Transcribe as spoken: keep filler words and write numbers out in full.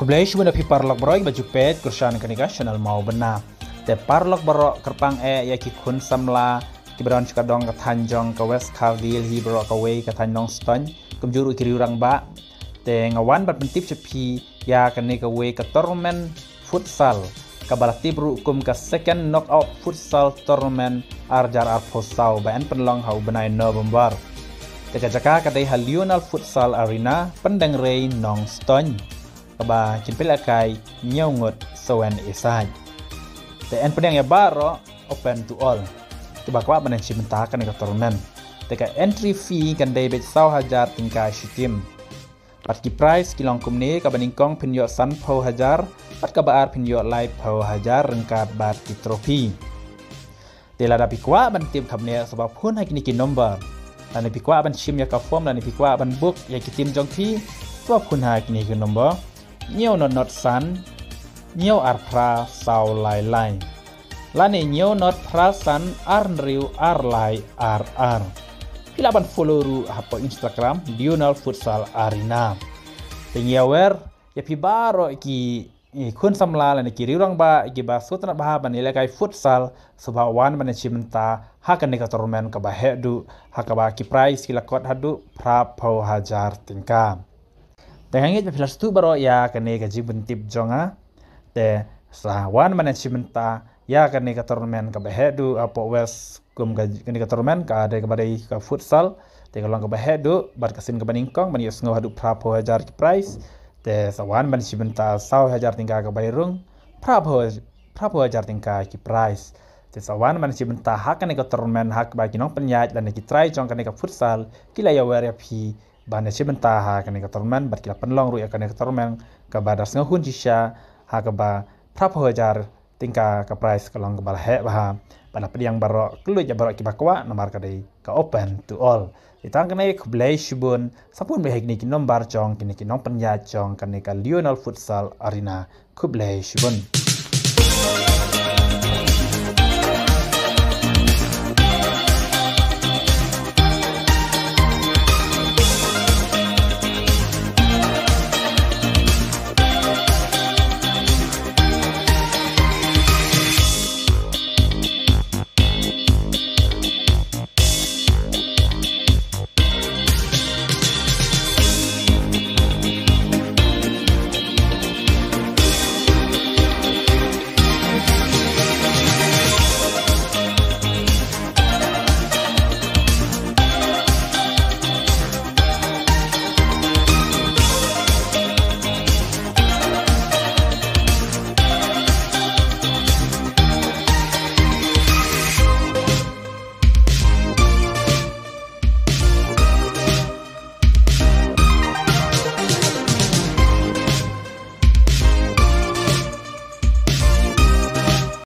Khublei shibun ïa phi paralok baroh kiba ju peit kyrshan kane ka channel Mawbynna. Te paralok baroh, kyrpang eh ïa ki khun samla kiba don sha ka dong ka thaiñ jong ka West Khasi Hills baroh, kawei ka thaiñ Nongstoiñ, kumjuh ruh ki riew rangbah. Te nga wan ban pyntip sha phi ïa kane kawei ka tournament futsal kaba la tip ruh kum ka second knockout futsal tournament ar hajar arphew saw ba yn pynlong ha u bnai November. Te ka jaka ka dei ha Lionel Futsal Arena, Pyndengrei, Nongstoiñ, kaba kin pynlehkai hynñiew ngut sohwei side. Te yn pdiang ïa baroh, open to all kiba kwah ban ïashim bynta ha kane ka tournament. Te ka entry fee kan dei beit saw hajar tyngka shi team. Bad ki prize ki long kumne: kaba nyngkong phin ïoh sanphew hajar, bad kaba ar phin ïoh laiphew hajar ryngkat bad ki trophy. Te lada phi kwah ban tip kumne, sngewbha phone ha kine ki number. Lada phi kwah ban shim ïa ka form, lada phi kwah ban book ïa ki team jong phi, sngewbha phone ha kine ki number: hynñiew nod nod san, hynñiew ar phra saw lai lai, lane hynñiew nod phra san, ar hynriew ar lai ar ar. Phi lah ban follow ruh hapoh Instagram, Lionel Futsal Arena. Te ngi ïawer ïa phi baroh ki, eh, khun samla lane ki riew rangbah kiba sngewtynnat bha ban ïalehkai futsal, sngewbha wan ban ïashim bynta ha kane ka tournament kaba heh duh, ha kaba ki prize ki la kot haduh phraphew hajar tyngka. Te nga ngeit ba phi la sngewthuh baroh ïa kane ka jingpyntip jong nga. Te sa wan ban ïashim bynta ïa kane ka tournament kaba heh duh hapoh West, kum ka, kane ka tournament ka dei kaba dei ka futsal. Te ka long kaba heh duh, bad ka sien kaba nyngkong ban ïohsngew haduh phraphew hajar ki prize. Te sa wan ban shim bynta saw hajar tyngka kaba ïarung, phraphew, phraphew hajar tyngka ki prize. Te sa wan ban shim bynta ha kane ka tournament, ha kaba ki nongpynïaid lane ki trai jong kane ka futsal ki la ïawer ïa phi ban ïashim bynta ha kane ka tournament, bad ki la pynlong ruh ïa kane ka tournament kaba da sngewhun shisha, ha kaba phraphew hajar tyngka ka prize, ka long kaba la heh bha. Bad la pdiang baroh, kylluid ïa baroh kiba kwah, namar ka dei ka open to all. Te tang kane, khublei shibun. Sa phone beit ha kine ki number jong kine ki nongpynïaid jong kane ka Lionel Futsal Arena. Khublei shibun.